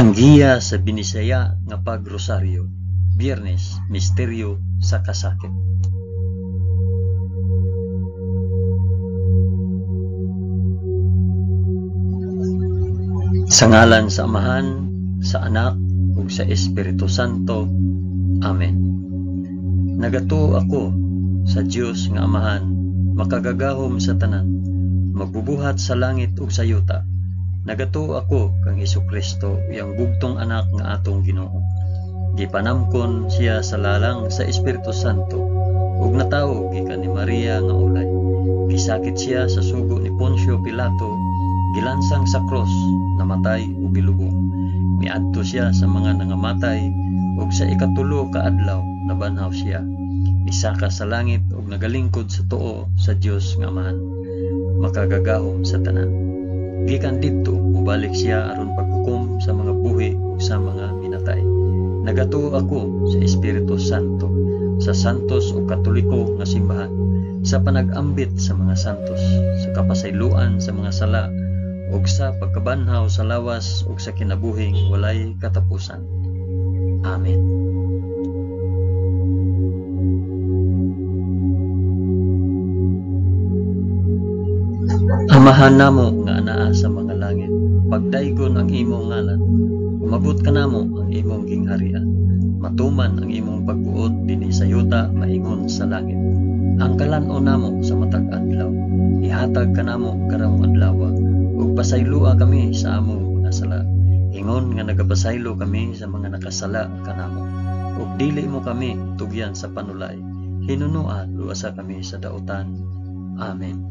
Ang giya sa Binisaya nga pagrosaryo, Biyernes, Misteryo sa Kasakit. Sa ngalan sa Amahan, sa Anak, ug sa Espiritu Santo. Amen. Nagatuo ako sa Dios nga Amahan, makagagahom sa tanan, magbubuhat sa langit ug sa yuta. Nagatuo ako kang Hesukristo, iyang bugtong anak nga atong Ginoo. Gipanamkon siya sa lalang sa Espiritu Santo ug natawo gikan ni Maria nga ulay. Gisakit siya sa sugo ni Poncio Pilato, gilansang sa krus, namatay ug gilubong. Miadto siya sa mga nangamatay ug sa ikatulo ka adlaw nabanhaw siya. Misaka sa langit ug nagalingkod sa tuo sa Dios nga Amahan, makagagahom sa tanan. Gikan didto mobalik siya aron paghukom sa mga buhi ug sa mga minatay. Nagatuo ako sa Espiritu Santo, sa santos ug katoliko nga simbahan, sa panag-ambit sa mga santos, sa kapasayloan sa mga sala, ug sa pagkabanhaw sa lawas ug sa kinabuhing walay katapusan. Amen. Amahan namo nga anaa sa mga langit, pagdaygon ang imong ngalan, umabot kanamo ang imong gingharian, matuman ang imong pagbuot dinhi sa yuta maingon sa langit. Ang kalan-on namo sa matag adlaw, ihatag kanamo karong adlaw, ug pasayloa kami sa among mga sala, ingon nga nagapasaylo kami sa mga nakasala kanamo. Ug dili mo kami tugyan sa panulay, hinunoa luwasa kami sa dautan. Amen.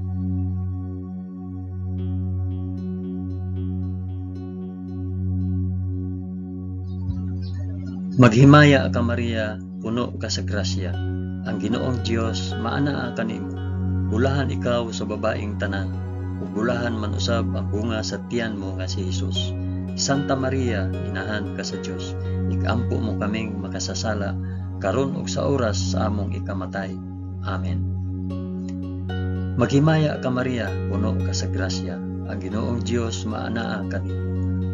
Maghimaya ka Maria, puno ka sa grasya. Ang Ginoong Dios maanaa kanimo. Bulahan ikaw sa babaeng tanan, ug bulahan man usab ang bunga sa tiyan mo nga si Hesus. Santa Maria, inahan ka sa Dios, ikampo mo kaming makasasala karon ug sa oras sa among ikamatay. Amen. Maghimaya ka Maria, puno ka sa grasya. Ang Ginoong Dios maanaa kanimo.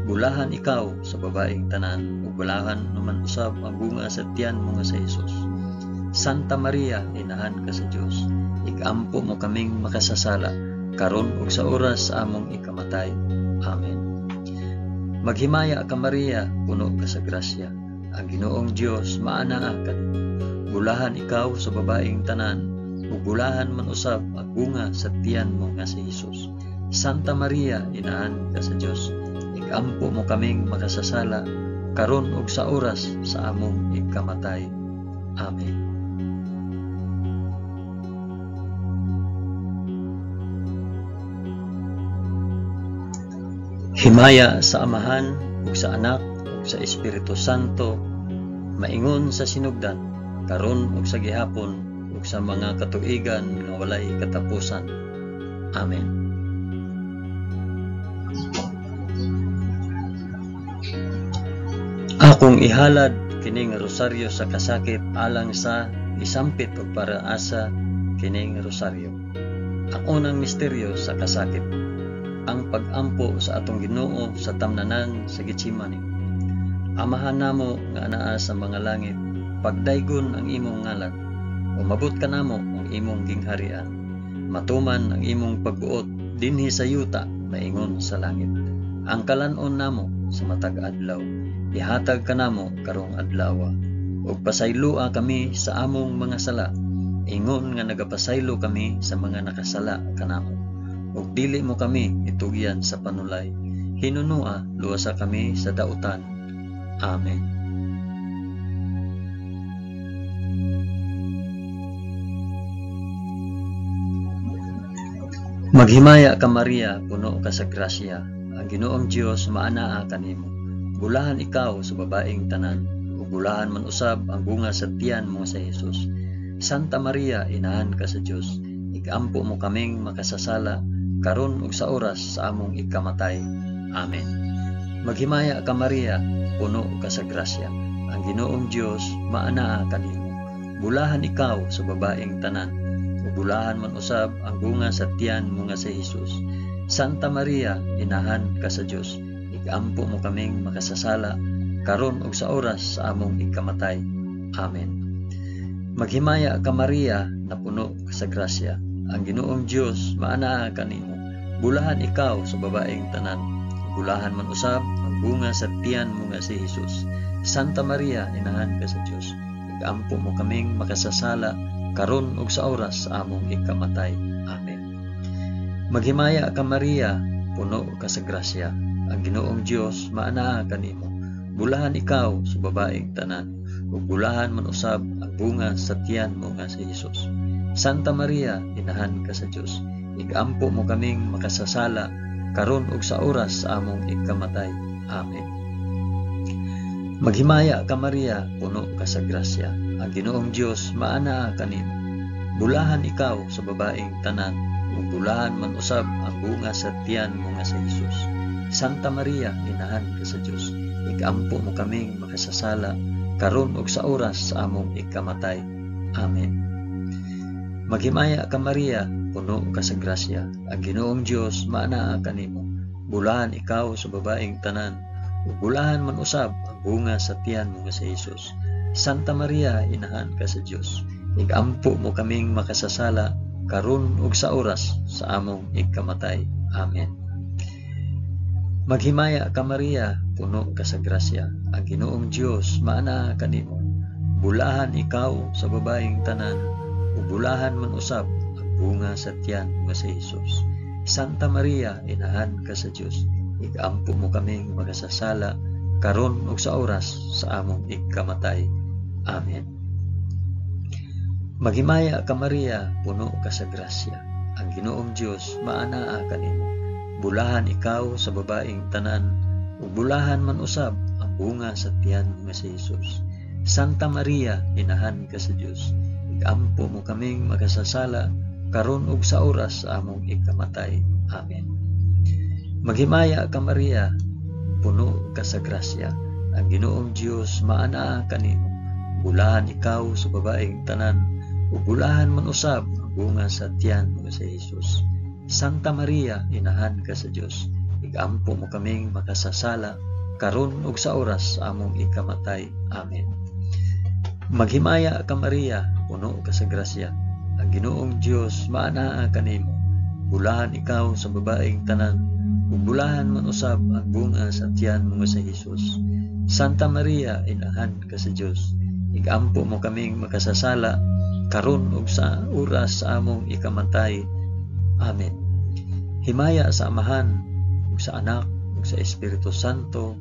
Bulahan ikaw sa babaeng tanan, ug bulahan naman usab ang bunga sa tiyan mo nga si Hesus. Santa Maria, inahan ka sa Dios, ikampo mo kaming makasasala karon ug sa oras sa among ikamatay. Amen. Maghimaya ka Maria, puno ka sa grasya. Ang Ginoong Dios maanaa kanimo. Bulahan ikaw sa babaeng tanan, ug bulahan man usab ang bunga sa tiyan mo nga si Hesus. Santa Maria, inahan ka sa Dios, ikampo mo kaming makasasala karon ug sa oras sa among ikamatay. Amen. Himaya sa Amahan ug sa Anak ug sa Espiritu Santo, maingon sa sinugdan, karon ug sa gihapon ug sa mga katuigan nga walay katapusan. Amen. Akong ihalad kining rosaryo sa kasakit alang sa isampit ug para asa kining rosaryo. Ang unang misteryo sa kasakit, ang pag-ampo sa atong Ginoo sa tamnanan sa Getsemani. Amahan namo nga anaa sa mga langit, pagdaygon ang imong ngalan, umabot kanamo ang imong gingharian, matuman ang imong pagbuot dinhi sa yuta maingon sa langit. Ang kalan-on namo sa matag adlaw, ihatag kanamo karong adlaw, ug pasayloa kami sa among mga sala, ingon nga nagapasaylo kami sa mga nakasala kanamo. Ug dili mo kami itugyan sa panulay, hinunoa luwasa kami sa dautan. Amen. Maghimaya ka Maria, puno ka sa grasya. Ang Ginoong Dios maanaa kanimo. Bulahan ikaw sa babaeng tanan, ug bulahan man usab ang bunga sa tiyan mo sa Hesus. Santa Maria, inahan ka sa Dios, ikampo mo kaming makasasala karon ug sa oras sa among ikamatay. Amen. Maghimaya ka Maria, puno ka sa grasya. Ang Ginoong Dios maanaa kanimo. Bulahan ikaw sa babaeng tanan, ug bulahan man usab ang bunga sa tiyan mo nga si Hesus. Santa Maria, inahan ka sa Dios, Igampo mo kaming makasasala, karon ug sa oras sa among ikamatay. Amen. Maghimaya ka Maria, napuno ka sa grasya. Ang Ginoong Dios maanaa kanimo. Bulahan ikaw sa babaeng tanan. Bulahan man usab ang bunga sa tiyan mo nga si Hesus. Santa Maria, inahan ka sa Dios. Igampo mo kaming makasasala, karon ug sa oras sa among ikamatay. Amen. Maghimaya ka Maria, puno ka sa grasya. Ang Ginoong Dios maanaa kanimo. Bulahan ikaw sa babaeng tanan, ug bulahan man usab ang bunga sa tiyan mo nga si Hesus. Santa Maria, inahan ka sa Dios. Igampo mo kaming makasasala, karon ug sa oras sa among ikamatay. Amen. Maghimaya ka Maria, puno ka sa grasya. Ang Ginoong Dios maanaa kanimo. Bulahan ikaw sa babaeng tanan, ug bulahan man usab ang bunga sa tiyan mo nga si Hesus. Santa Maria, inahan ka sa Dios. Igampo mo kaming makasasala, karon ug sa oras sa among ikamatay. Amen. Maghimaya ka Maria, puno ka sa grasya. Ang Ginoong Dios maanaa kanimo. Bulahan ikaw sa babaeng tanan, ug bulahan man usab ang bunga sa tiyan mo nga si Hesus. Santa Maria, inahan ka sa Dios. Igampo mo kaming makasasala, karon ug sa oras sa among ikamatay. Amen. Maghimaya ka Maria, puno ka sa grasya. Ang Ginoong Dios maanaa kanimo. Bulahan ikaw sa babaeng tanan, ug bulahan man usab ang bunga sa tiyan mo nga si Hesus. Santa Maria, inahan ka sa Dios. Igampo mo kaming makasasala, karon ug sa oras sa among ikamatay. Amen. Maghimaya ka Maria, puno ka sa grasya. Ang Ginoong Dios maanaa kanimo. Bulahan ikaw sa babaeng tanan, ug bulahan man usab ang bunga sa tiyan mo nga si Hesus. Santa Maria, inahan ka sa Dios. Igampo mo kaming makasasala, karon ug sa oras sa among ikamatay. Amen. Maghimaya ka Maria, puno ka sa grasya. Ang Ginoong Dios maanaa kanimo. Bulahan ikaw sa babaeng tanan, ug bulahan man usab ang bunga sa tiyan mo nga si Hesus. Santa Maria, inahan ka sa Dios. Igampo mo kaming makasasala, karon ug sa oras sa among ikamatay. Amen. Maghimaya ka Maria, puno ka sa grasya. Ang Ginoong Dios maanaa kanimo. Bulahan ikaw sa babaeng tanan, ug bulahan man usab ang bunga sa tiyan mo nga si Hesus. Santa Maria, inahan ka sa Dios. Igampo mo kaming makasasala, karon ug sa oras sa among ikamatay. Amen. Himaya sa Amahan, ug sa Anak, ug sa Espiritu Santo,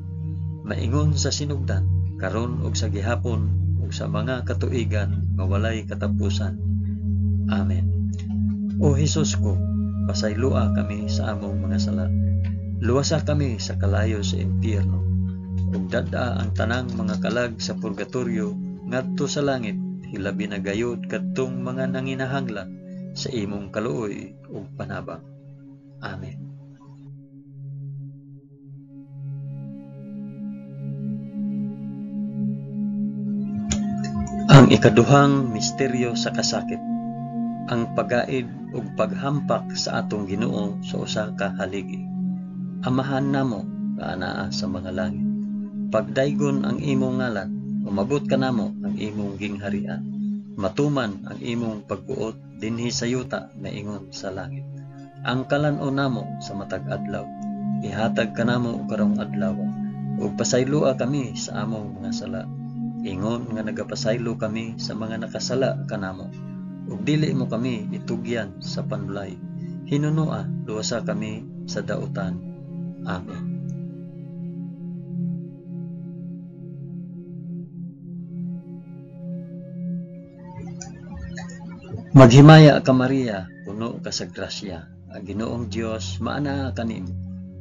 maingon sa sinugdan, karon ug sa gihapon, ug sa mga katuigan nga walay katapusan. Amen. O Hesus ko, pasayloa kami sa among mga sala. Luwasa kami sa kalayo sa impyerno, ug dad-a ang tanang mga kalag sa purgatorio ngadto sa langit, hilabi na gayod kadtong mga nanginahanglan sa imong kaluoy ug panabang. Amen. Ang ikaduhang misteryo sa kasakit, ang pagaid ug paghampak sa atong Ginoo sa usa ka haligi. Amahan namo nga anaa sa mga langit. Pagdaygon ang imong ngalan, umabot kanamo ang imong gingharian. Matuman ang imong pagbuot dinhi sa yuta maingon sa langit. Ang kalan-on namo sa matag adlaw, ihatag kanamo karong adlaw, ug pasayloa kami sa among mga sala, ingon nga nagapasaylo kami sa mga nakasala kanamo. Ug dili mo kami itugyan sa panulay, hinunoa luwasa kami sa dautan. Amen. Maghimaya ka Maria, puno ka sa grasya. Ang Ginoong Dios maanaa kanimo.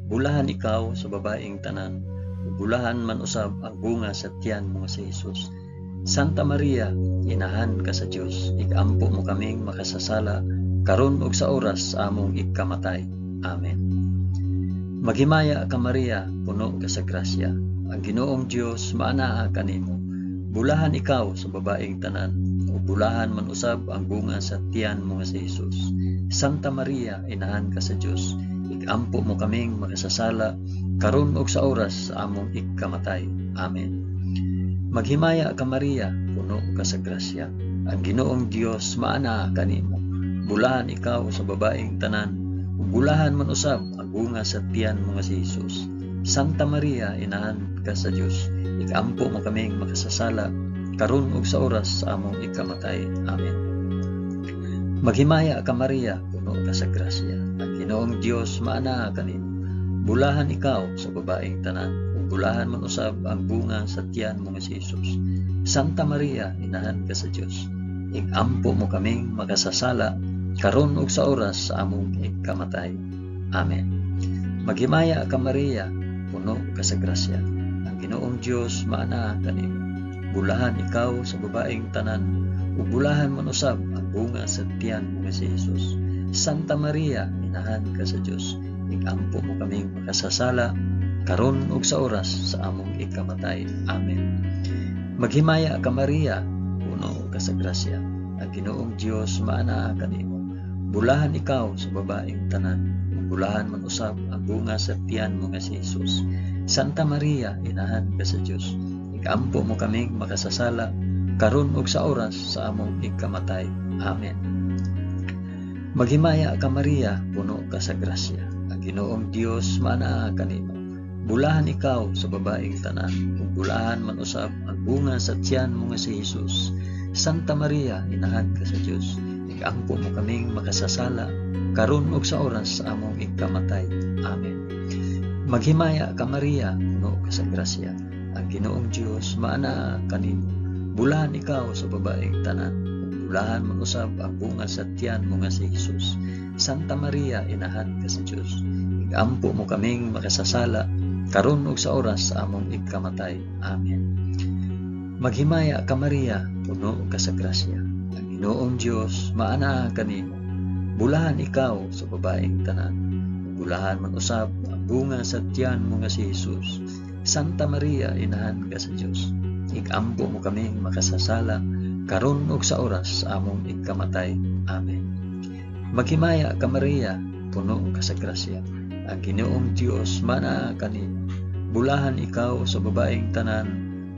Bulahan ikaw sa babaeng tanan, ug bulahan man usab ang bunga sa tiyan mo nga si Hesus. Santa Maria, inahan ka sa Dios, igampo mo kaming makasasala, karon ug sa oras sa among ikamatay. Amen. Maghimaya ka Maria, puno ka sa grasya. Ang Ginoong Dios maanaa kanimo. Bulahan ikaw sa babaeng tanan, ug bulahan man usab ang bunga sa tiyan mo nga si Hesus. Santa Maria, inahan ka sa Dios, igampo mo kaming makasasala, karon ug sa oras sa among ikamatay. Amen. Maghimaya ka Maria, puno ka sa grasya. Ang Ginoong Dios maanaa kanimo. Bulahan ikaw sa babaeng tanan, ug bulahan man usab ang bunga sa tiyan mo nga si Jesus. Santa Maria, inahan ka sa Dios, ikaampo mo kaming makasasala, karon ug sa oras sa among ikamatay. Amen. Maghimaya ka Maria, puno ka sa grasya. Ang Ginoong Dios maanaa kanimo. Bulahan ikaw sa babaeng tanan, ug bulahan man usab ang bunga sa tiyan mo nga si Jesus. Santa Maria, inahan ka sa Dios, ikampo mo kaming makasasala, karon ug sa oras sa among ikamatay. Amen. Maghimaya ka Maria, puno ka sa grasya. Ang Ginoong Dios maanaa kanimo. Bulahan ikaw sa babaeng tanan, ug bulahan man usab ang bunga sa tiyan mo nga si Jesus. Santa Maria, inahan ka sa Dios, ikampo mo kaming makasasala, karon ug sa oras sa among ikamatay. Amen. Maghimaya ka Maria, puno ka sa grasya. Ang Ginoong Dios maanaa kanimo. Bulahan ikaw sa babaeng tanan, ug bulahan man usab ang bunga sa tiyan mo nga si Jesus. Santa Maria, inahan ka sa Dios, ikampo mo kaming makasasala, karon ug sa oras sa among ikamatay. Amen. Maghimaya ka Maria, puno ka sa grasya. Ang Ginoong Dios maanaa kanimo. Bulahan ikaw sa babaeng tanan, ug bulahan man usab ang bunga sa tiyan mo nga si Jesus. Santa Maria, inahan ka sa Dios, ikampo mo kaming makasasala, karon ug sa oras sa among ikamatay. Amen. Maghimaya ka Maria, puno ka sa grasya. Ang Ginoong Dios maanaa kanimo. Bulahan ikaw sa babaeng tanan, ug bulahan man usab ang bunga sa tiyan mo nga si Jesus. Santa Maria, inahan ka sa Dios, ikampo mo kaming makasasala, karon ug sa oras sa among ikamatay. Amen. Maghimaya ka Maria, puno ka sa grasya. Ang Ginoong Dios maanaa kanimo. Bulahan ikaw sa babaeng tanan, ug bulahan man usab ang bunga sa tiyan mo nga si Jesus. Santa Maria, inahan ka sa Dios, ikampo mo kaming makasasala, karon ug sa oras sa among ikamatay. Amen. Maghimaya ka Maria, puno ka sa grasya. Ang Ginoong Dios maanaa kanimo. Bulahan ikaw sa babaeng tanan,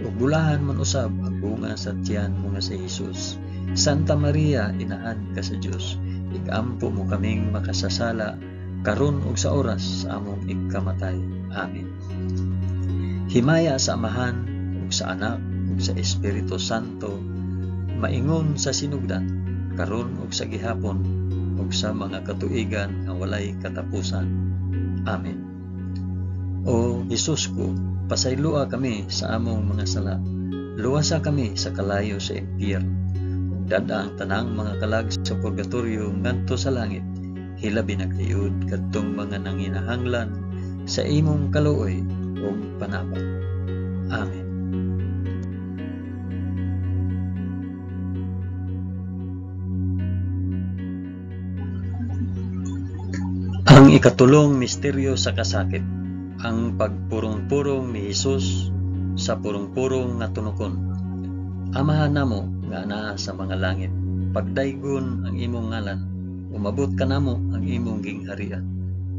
ug bulahan man usab ang bunga sa tiyan mo nga si Jesus. Santa Maria, inahan ka sa Dios, ikampo mo kaming makasasala, karon ug sa oras sa among ikamatay. Amen. Himaya sa Amahan ug sa Anak ug sa Espiritu Santo, maingon sa sinugdan, karon ug sa gihapon, ug sa mga katuigan nga walay katapusan. Amen. O Hesus ko, pasayloa kami sa among mga sala. Luwasa kami sa kalayo sa impyerno. Ug dad-a ang tanang mga kalag sa purgatorio ngadto sa langit. Hilabi na gayud kadtong mga nanginahanglan sa imong kaluoy ug panabang. Amen. Ang ikatulong misteryo sa kasakit, ang pagpurong-purong ni Hesus sa purong-purong nga tunokon. Amahan namo nga anaa sa mga langit, pagdaygon ang imong ngalan, umabot kanamo ang imong gingharian.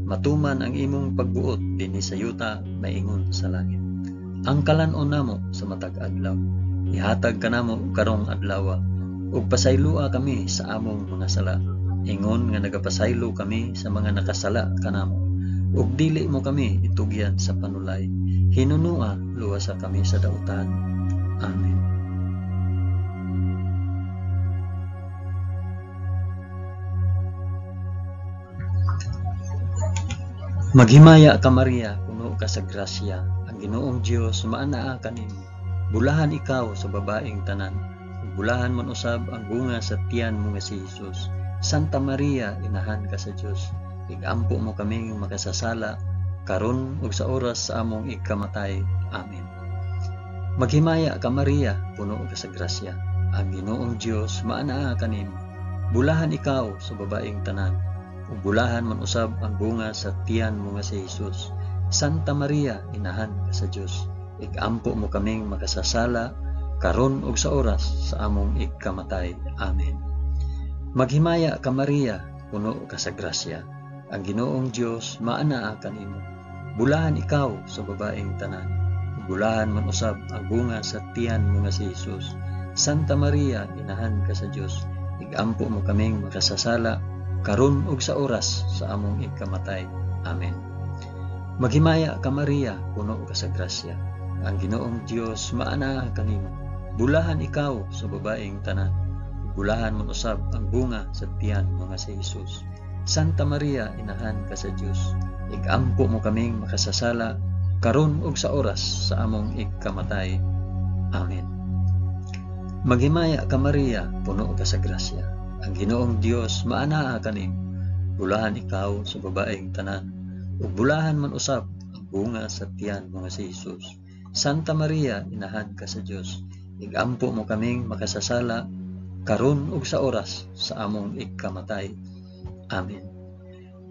Matuman ang imong pagbuot dinhi sa yuta maingon sa langit. Ang kalan-on namo sa matag adlaw, ihatag kanamo karong adlawa, ug pasayloa kami sa among mga sala, ingon nga nagapasaylo kami sa mga nakasala kanamo. Ug dili mo kami itugyan sa panulay, hinunua luwasa kami sa dautan. Amen. Maghimaya ka Maria, puno ka sa grasya. Ang Ginoong Dios maanaa kanimo. Bulahan ikaw sa babaeng tanan, ug bulahan man usab ang bunga sa tiyan mo nga si Hesus. Santa Maria, inahan ka sa Dios, igampo mo kaming makasasala, karon ug sa oras sa among ikamatay. Amen. Maghimaya ka Maria, puno ka sa grasya. Ang Ginoong Dios maanaa kanimo. Bulahan ikaw sa babaeng tanan, ug bulahan man usab ang bunga sa tiyan mo nga si Hesus. Santa Maria, inahan ka sa Dios, igampo mo kaming makasasala, karon ug sa oras sa among ikamatay. Amen. Maghimaya ka Maria, puno ka sa grasya. Ang Ginoong Dios maanaa kanimo. Bulahan ikaw sa babaeng tanan, ug bulahan man usab ang bunga sa tiyan mo nga si Hesus. Santa Maria, inahan ka sa Dios, igampo mo kaming makasasala, karon ug sa oras sa among ikamatay. Amen. Maghimaya ka Maria, puno ka sa grasya. Ang Ginoong Dios maanaa kanimo. Bulahan ikaw sa babaeng tanan, ug bulahan man usab ang bunga sa tiyan mo nga si Hesus. Santa Maria, inahan ka sa Dios, igampo mo kaming makasasala, karon ug sa oras sa among ikamatay. Amen. Maghimaya ka Maria, puno ka sa grasya. Ang Ginoong Dios maanaa kanimo. Bulahan ikaw sa babaeng tanan, ug bulahan man usab ang bunga sa tiyan mo nga si Hesus. Santa Maria, inahan ka sa Dios, igampo mo kaming makasasala, karon ug sa oras sa among ikamatay. Amen.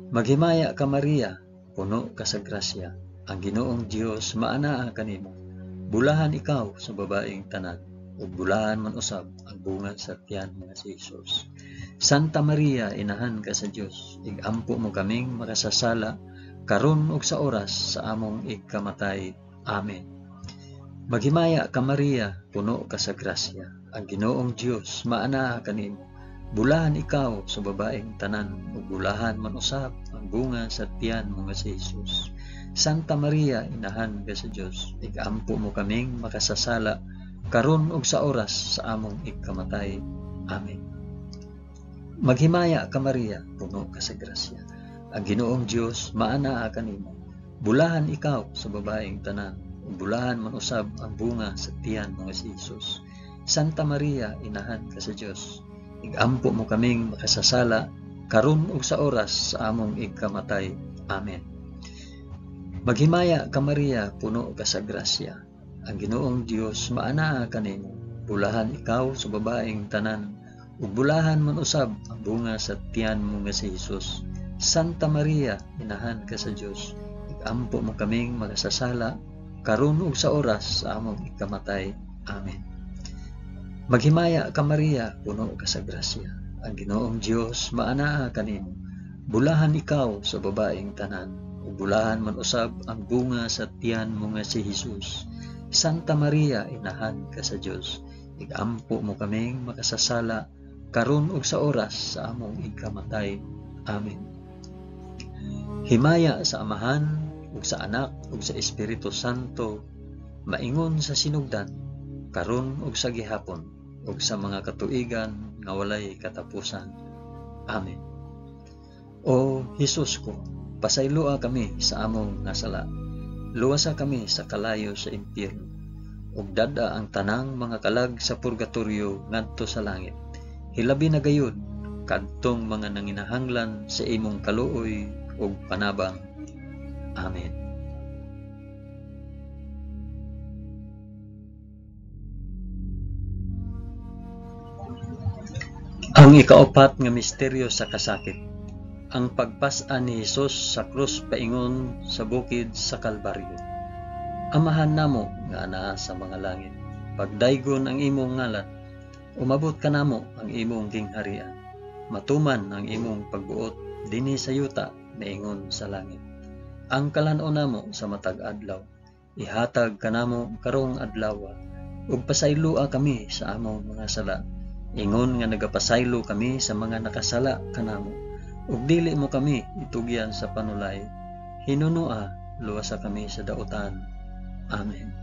Maghimaya ka Maria, puno ka sa grasya. Ang Ginoong Dios maanaa kanimo. Bulahan ikaw sa babaeng tanan, ug bulahan man usab ang bunga sa tiyan mo nga si Hesus. Santa Maria, inahan ka sa Dios, igampo mo kaming makasasala, karon ug sa oras sa among ikamatay. Amen. Maghimaya ka Maria, puno ka sa grasya. Ang Ginoong Dios maanaa kanimo. Bulahan ikaw sa babaeng tanan, ug bulahan man usab ang bunga sa tiyan mo nga si Hesus. Santa Maria, inahan ka sa Dios, igampo mo kaming makasasala, karon ug sa oras sa among ikamatay. Amen. Maghimaya ka Maria, puno ka sa grasya. Ang Ginoong Dios maanaa kanimo. Bulahan ikaw sa babaeng tanan, ug bulahan man usab ang bunga sa tiyan mo nga si Hesus. Santa Maria, inahan ka sa Dios, igampo mo kaming makasasala, karon ug sa oras sa among ikamatay. Amen. Maghimaya ka Maria, puno ka sa grasya. Ang Ginoong Dios maanaa kanimo. Bulahan ikaw sa babaeng tanan, ug bulahan man usab ang bunga sa tiyan mo nga si Hesus. Santa Maria, inahan ka sa Dios, igampo mo kaming makasasala, karon ug sa oras sa among ikamatay. Amen. Maghimaya ka Maria, puno ka sa grasya. Ang Ginoong Dios maanaa kanimo. Bulahan ikaw sa babaeng tanan, ug bulahan man usab ang bunga sa tiyan mo nga si Hesus. Santa Maria, inahan ka sa Dios, igampo mo kaming makasasala, karon ug sa oras sa among ikamatay. Amen. Himaya sa Amahan, ug sa Anak, ug sa Espiritu Santo, maingon sa sinugdan, karon ug sa gihapon, ug sa mga katuigan nga walay katapusan. Amen. O Hesus ko, pasayloa kami sa among nasala. Luwasa kami sa kalayo sa impyerno, ug dad-a ang tanang mga kalag sa purgatorio ngadto sa langit. Hilabi na gayud kadtong mga nanginahanglan sa imong kaluoy ug panabang. Amen. Ang ikaapat nga misteryo sa kasakit, ang pagpas-an ni Hesus sa krus paingon sa bukid sa Kalbaryo. Amahan namo nga anaa sa mga langit, pagdaygon ang imong ngalan, umabot kanamo ang imong gingharian, matuman ang imong pagbuot dinhi sa yuta maingon sa langit. Ang kalan-on namo sa matag adlaw, ihatag kanamo karong adlaw, ug pasayloa kami sa among mga sala, ingon nga nagapasaylo kami sa mga nakasala kanamo, ug dili mo kami itugyan sa panulay, hinunoa luwasa kami sa dautan. Amen.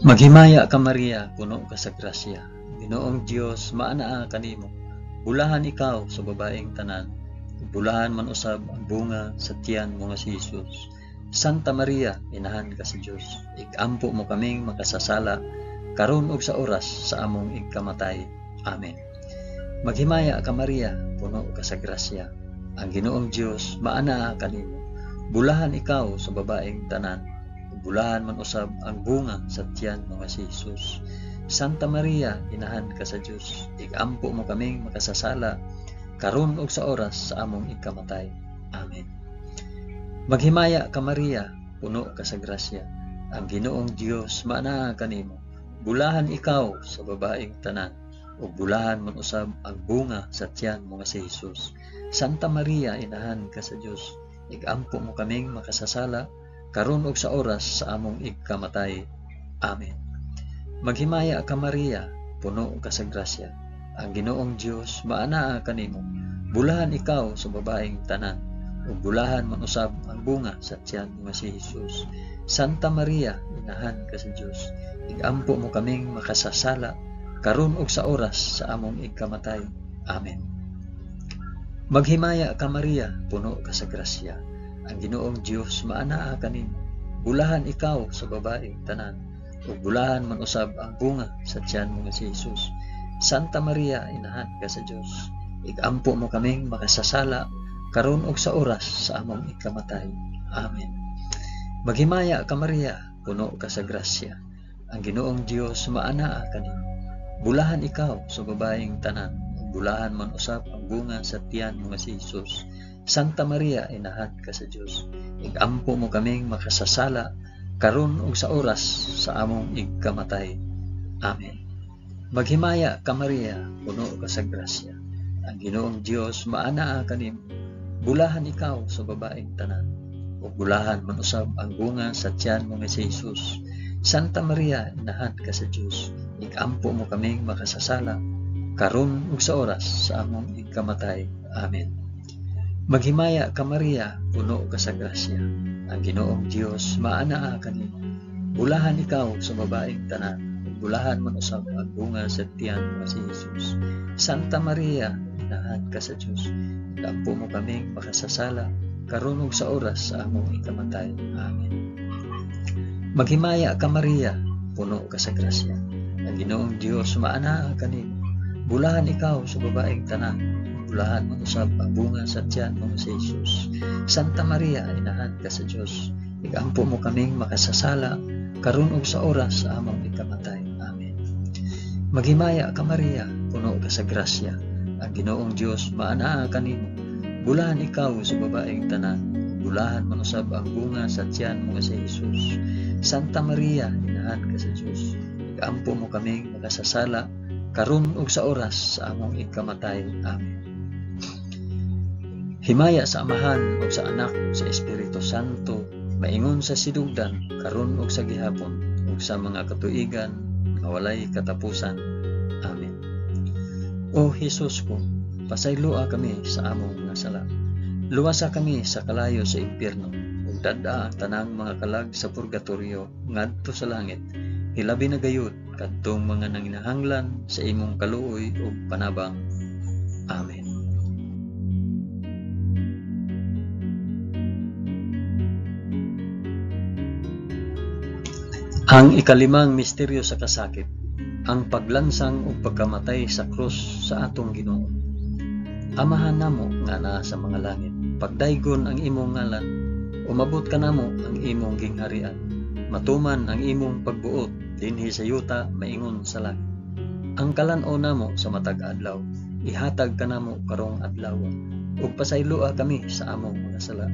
Maghimaya ka Maria, puno ka sa grasya. Ginoong Dios, maanaa kanimo. Bulahan ikaw sa babaeng tanan, bulahan man usab ang bunga sa tiyan mo nga si Hesus. Santa Maria, inahan ka sa Dios, igampo mo kaming makasasala, karon ug sa oras sa among ikamatay. Amen. Maghimaya ka Maria, puno ka sa grasya. Ang Ginoong Dios, maanaa kanimo. Bulahan ikaw sa babaeng tanan, bulahan man usab ang bunga sa tiyan mo nga si Hesus. Santa Maria, inahan ka sa Dios, igampo mo kaming makasasala, karon ug sa oras sa among ikamatay. Amen. Maghimaya ka Maria, puno ka sa grasya. Ang Ginoong Dios maanaa kanimo. Bulahan ikaw sa babaeng tanan, ug bulahan man usab ang bunga sa tiyan mo nga si Hesus. Santa Maria, inahan ka sa Dios, igampo mo kaming makasasala karon ug sa oras sa among igkamatay. Amen. Maghimaya ka Maria, puno ka sa grasya. Ang Ginoong Dios maanaa kanimo. Bulahan ikaw sa babaeng tanan, ug bulahan man usab ang bunga sa tiyan mo nga si Hesus. Santa Maria, inahan ka sa Dios, igampo mo kaming makasasala karon ug sa oras sa among igkamatay. Amen. Maghimaya ka Maria, puno ka sa grasya. Ang Ginoong Dios maanaa kanimo. Bulahan ikaw sa babaeng tanan, ug bulahan man usab ang bunga sa tiyan mo nga si Hesus. Santa Maria, inahan ka sa Dios, igampo mo kaming makasasala karon ug sa oras sa among ikamatay. Amen. Maghimaya ka Maria, puno ka sa grasya. Ang Ginoong Dios maanaa kanimo. Bulahan ikaw sa babaeng tanan, ug bulahan man usab ang bunga sa tiyan mo nga si Hesus. Santa Maria, inahan ka sa Dios, igampo mo kaming makasasala karon ug sa oras sa among igkamatay. Amen. Maghimaya ka Maria, puno ka sa grasya. Ang Ginoong Dios maanaa kanimo. Bulahan ikaw sa babaeng tanan, ug bulahan man usab ang bunga sa tiyan mo nga si Hesus. Santa Maria, inahan ka sa Dios, igampo mo kaming makasasala karon ug sa oras sa among igkamatay. Amen. Maghimaya ka Maria, puno ka sa grasya. Ang Ginoong Dios maanaa kanimo. Bulahan ikaw sa babaeng tanan, ug bulahan man usab ang bunga sa tiyan mo nga si Hesus. Santa Maria, inahan ka sa Dios, igampo mo kaming makasasala karon ug sa oras sa among ikamatay. Amen. Maghimaya ka Maria, puno ka sa grasya. Ang Ginoong Dios maanaa kanimo. Bulahan ikaw sa babaeng tanan, bulahan man usab ang bunga sa tiyan mo nga si Hesus. Santa Maria, inahan ka sa Dios, igampo mo kaming makasasala karon ug sa oras sa among ikamatay. Amen. Maghimaya ka Maria, puno ka sa grasya. Ang Ginoong Dios maanaa kanimo. Bulahan ikaw sa babaeng tanan, bulahan man usab ang bunga sa tiyan mo nga si Hesus. Santa Maria, inahan ka sa Dios, igampo mo kaming makasasala karon ug sa oras sa among ikamatay. Amen. Himaya sa Amahan ug sa Anak ug sa Espiritu Santo, maingon sa sinugdan karon ug sa gihapon ug sa mga katuigan nga walay katapusan. Amen. O Hesus ko, pasayloa kami sa among mga sala. Luwasa kami sa kalayo sa impyerno ug dad-a ang tanang mga kalag sa purgatorio ngadto sa langit. Hilabi na gayud kadtong mga nanginahanglan sa imong kaluoy ug panabang. Amen. Ang ikalimang misteryo sa kasakit, ang paglansang ug pagkamatay sa krus sa atong Ginoo. Amahan namo nga naa sa mga langit, pagdaygon ang imong ngalan, umabot kanamo ang imong gingharian, matuman ang imong pagbuot dinhi sa yuta maingon sa langit. Ang kalan-on namo sa matag adlaw, ihatag kanamo karong adlaw, ug pasayloa kami sa among mga sala,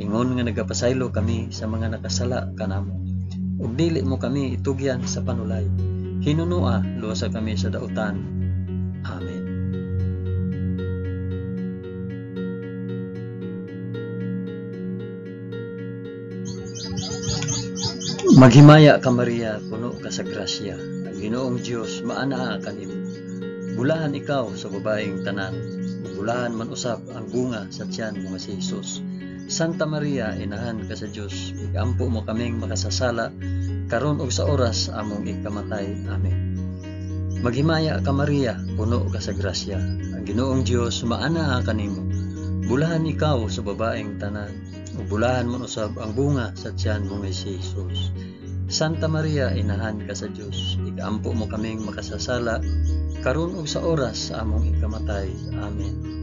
ingon nga nagapasaylo kami sa mga nakasala kanamo. Ug dili mo kami itugyan sa panulay, hinunoa luwasa kami sa dautan. Amen. Maghimaya ka Maria, puno ka sa grasya. Ang Ginoong Dios maanaa kanimo. Bulahan ikaw sa babaeng tanan, bulahan man usab ang bunga sa tiyan mo nga si Hesus. Santa Maria, inahan ka sa Dios, igampo mo kaming makasasala karon ug sa oras among ikamatay. Amen. Maghimaya ka Maria, puno ka sa grasya. Ang Ginoong Dios maanaa kanimo. Bulahan ikaw sa babaeng tanan, ug bulahan man usab ang bunga sa tiyan mo nga si Hesus. Santa Maria, inahan ka sa Dios, igampo mo kaming makasasala karon ug sa oras sa among ikamatay. Amen.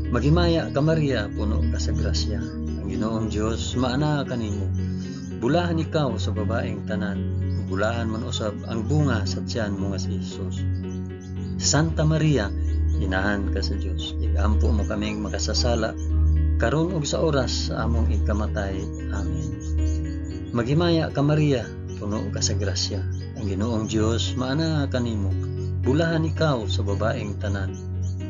Maghimaya ka Maria, puno ka sa grasya. Ang Ginoong Dios maanaa kanimo. Bulahan ikaw sa babaeng tanan, ug bulahan man usab ang bunga sa tiyan mo nga si Hesus. Santa Maria, inahan ka sa Dios, igampo mo kaming makasasala karon ug sa oras sa among ikamatay. Amen. Maghimaya ka Maria, puno ka sa grasya. Ang Ginoong Dios maanaa kanimo. Bulahan ikaw sa babaeng tanan,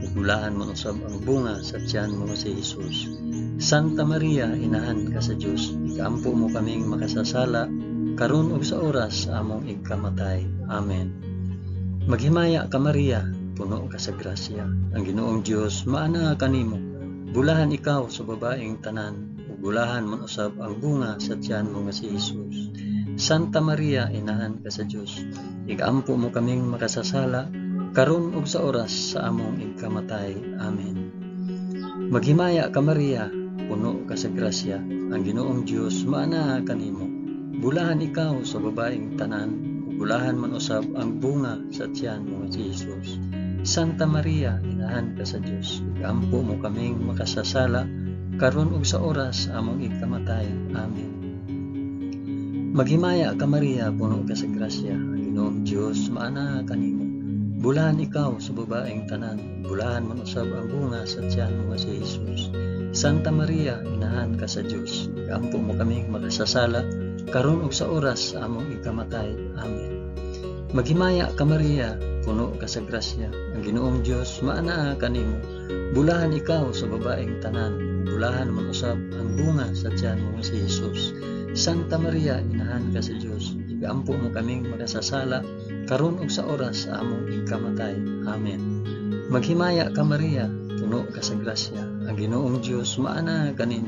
ug bulahan man usab ang bunga sa tiyan mo nga si Hesus. Santa Maria, inahan ka sa Dios, ikaampo mo kaming makasasala, karon ug sa oras sa among igkamatay. Amen. Maghimaya ka Maria, puno ka sa grasya. Ang Ginoong Dios maana kanimo. Bulahan ikaw sa babaeng tanan, ug bulahan man usab ang bunga sa tiyan mo nga si Hesus. Santa Maria, inahan ka sa Dios, igampo mo kaming makasasala, karon ug sa oras sa among igkamatay. Amen. Maghimaya ka Maria, puno ka sa grasya. Ang Ginoong Dios maana kanimo. Bulahan ikaw sa babaeng tanan, ug bulahan man usab ang bunga sa tiyan mo nga si Hesus. Santa Maria, inahan ka sa Dios, igampo mo kaming makasasala, karon ug sa oras sa among igkamatay. Amen. Maghimaya ka Maria, puno ka sa grasya. Ang Ginoong Dios maana kanimo. Bulahan ikaw sa babaeng tanan, bulahan man usab ang bunga sa tiyan mo nga si Hesus. Santa Maria, inahan ka sa Dios, igampo mo kaming makasasala, karon ug sa oras sa among igkamatay. Amen. Maghimaya ka Maria, puno ka sa grasya. Ang Ginoong Dios maanaa kanimo. Bulahan ikaw sa babaeng tanan, bulahan man usab ang bunga sa tiyan mo nga si Hesus. Santa Maria, inahan ka sa Dios, igampo mo kaming makasasala, karon ug sa oras sa among igkamatay. Amen. Maghimaya ka Maria, puno ka sa grasya. Ang Ginoong Dios maanaa kanimo.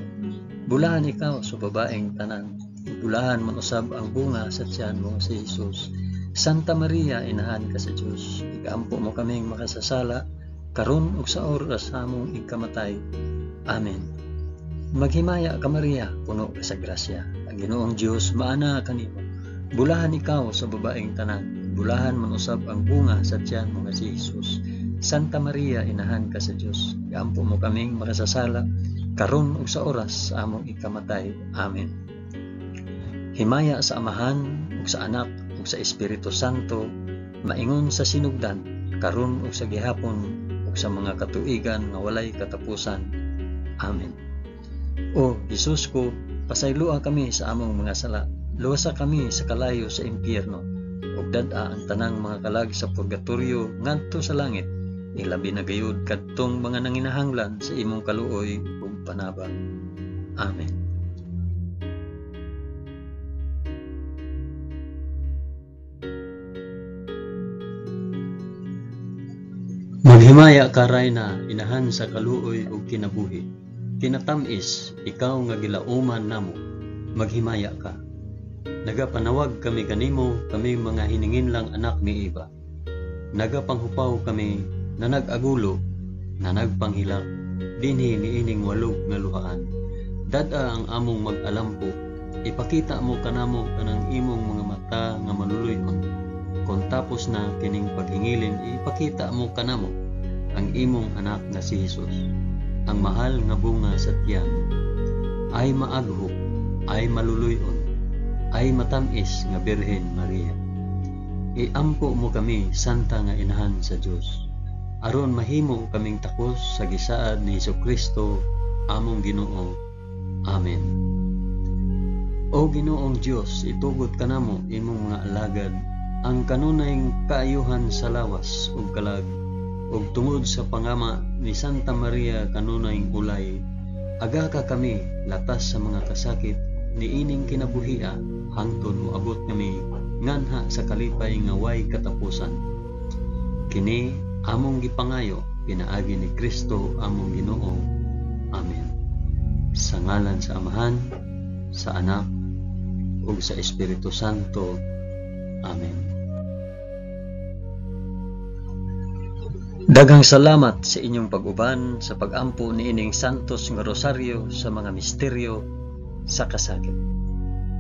Bulahan ikaw sa babaeng tanan, bulahan man usab ang bunga sa tiyan mo si Hesus. Santa Maria, inahan ka sa Dios, igampo mo kaming makasasala, karon ug sa oras sa among igkamatay. Amen. Maghimaya ka Maria, puno ka sa grasya. Ang Ginoong Dios maana kanimo. Bulahan ikaw sa babaeng tanan, bulahan man usab ang bunga sa tiyan mo nga si Hesus. Santa Maria, inahan ka sa Dios, igampo mo kaming makasasala, karon ug sa oras sa among ikamatay. Amen. Himaya sa Amahan ug sa Anak ug sa Espiritu Santo, maingon sa sinugdan, karon ug sa gihapon ug sa mga katuigan nga walay katapusan. Amen. O Hesus ko, pasayloa kami sa among mga sala, luwasa kami sa kalayo sa impyerno, ug dad-a ang tanang mga kalag sa purgatorio ngadto sa langit, ilabi na gayud kadtong mga nanginahanglan sa imong kaluoy ug panabang. Amen. Maghimaya ka Rayna, inahan sa kaluoy ug kinabuhi. Kinatamis, ikaw nga gilauman namo, maghimaya ka. Nagapanawag kami kanimo, kami mga hininginlang anak ni Eva. Nagapanghupaw kami na nag-agulo, na nagpanghilak, dinhi niining walog nga luhaan. Dad-a ang among mag-alampo, ipakita mo kanamo kanang imong mga mata nga maluluy-on. Kon tapos na kining paghingilin, ipakita mo kanamo ang imong anak nga si Hesus, ang mahal nga bunga sa tiyan. Ay maaghok, ay maluluy-on, ay matamis nga Birhen Maria. Iampo mo kami, Santa nga Inahan sa Dios, aron mahimo kaming takos sa gisaad ni Hesukristo among Ginoo. Amen. O Ginoong Dios, itugot kanamo imong mga alagad ang kanunay kaayuhan sa lawas ug kalag, ug tungod sa pangama ni Santa Maria kanunay ulay, aga ka kami latas sa mga kasakit niining kinabuhia hangtod moabot kami nganha sa kalipay nga way katapusan. Kini among gipangayo pinaagi ni Kristo among Ginoo. Amen. Sa ngalan sa Amahan, sa Anak, ug sa Espiritu Santo. Amen. Daghang salamat sa inyong pag-uban sa pag-ampo niining Santos nga Rosaryo sa mga misteryo sa kasakit.